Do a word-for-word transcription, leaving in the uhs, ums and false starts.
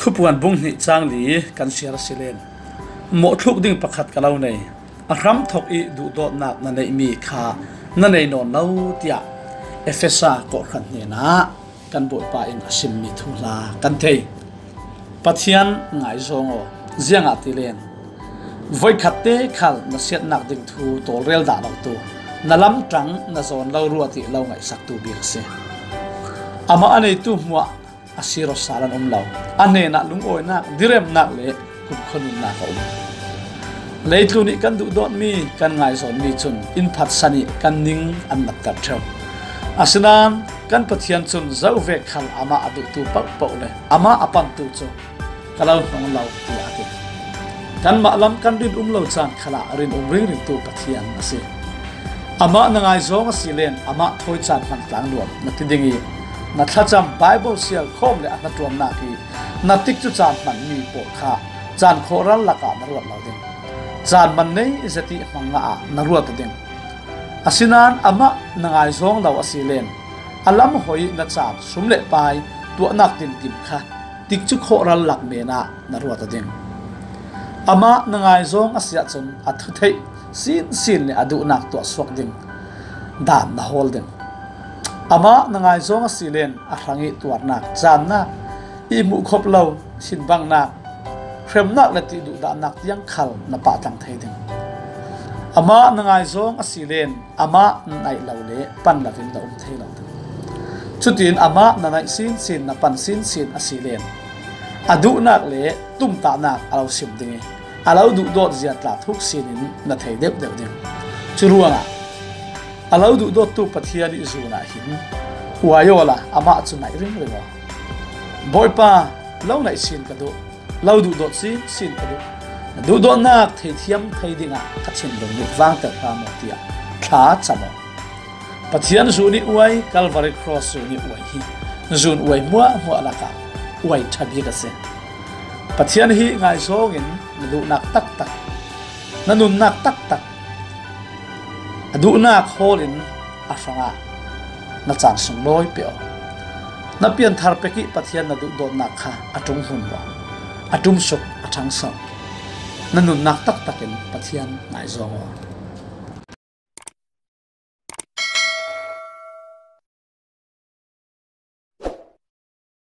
Thupuan bung hnih chang li kan siar a si len, mawhthluk ding pakhat ka lo nei. A hram thok i duhdawtnak na neihmi kha na nei nawn lo, tiah Efesa kawhhran hnenah kan Bawipa in a simmi thuhla kan thei. Pathian ngaizawng aw, ziangahtile voikhatte khal na siatnak ding thu tawlrel dah lotu, na lamṭang na zawn lo ruat i lo ngaihsaktu bik a si. Amah a neitu hmuah a sir aw sal an um lo. A hnenah lungawinak, diremnak le kumkhua nunnak a um. Leitlun ih kan duhdawtmi, kan ngaizawnmi cun in phatsan ih kan ning an natter ṭheu. Asinain kan Pathian cun zovek khal amah a duhtu pohpoh le amah a pantu cu ka lo hnong lo, tiah a ti. Kanmah lam kan rin um lo caan khalah rin um ringringtu Pathian a si. Amah na ngaizawng a si len amah thawi caan hman tlang luat na ti ding i, na thlacam Baibal siar khawm le a hnaṭuannak i na tikcu caan hmanmi pawl kha caan khawhral lakah na ruat lo ding. Caan man nei zet i hmang ngah ah na ruat ding. Asinain amah na ngaizawng lo a si len a lam hoi na caan sum le pai tuahnak tinkim kha tikcu khawhral lak men ah na ruat ding. Amah na ngaizawng a si ahcun a thutheih sinsin le a duhnak tuahsuak ding dan na hawl ding. Amah na ngaizawng a si len a hrang i tuarnak, caannak, i hmuhkhop lo thinbangnak, hremnak le tihduhdahnak tiang khal na pahtlang thei ding. Amah na ngaizawng a si len amah na naih lo le pan lo in na um thei lo ding. Cutin amah na naih sinsin, na pan sinsin a si len a duhnak le tumtahnak a lo sim ding i, a lo duhdawt zia tla thuk sinin na thei deuhdeuh ding. Cu ruangah a lo duhdawttu Pathian ih zun ah hin uai awla amah cu naih ringring aw. Bawipa, lo naih sin ka duh, lo duhdawt sinsin ka duh. Na duhdawtnak theithiam thei dingah ka thinlung nih vangter hram aw, tiah thla cam aw. Pathian zun ih uai, Calvary Cross zun ih uai hi zun uai hmuahhmuah lakah uai ṭha bik a si. Pathian hi ngaizawng in na duhnak taktak, na nunnak taktak, a duhnak hawl in a hrangah na caan sunglawi pe aw. Na pianthar pek ih Pathian na duhdawtnak kha a ṭung hmun aw, a ṭumsuk, a ṭhangso. Na nunnak taktak in Pathian ngaizawng aw.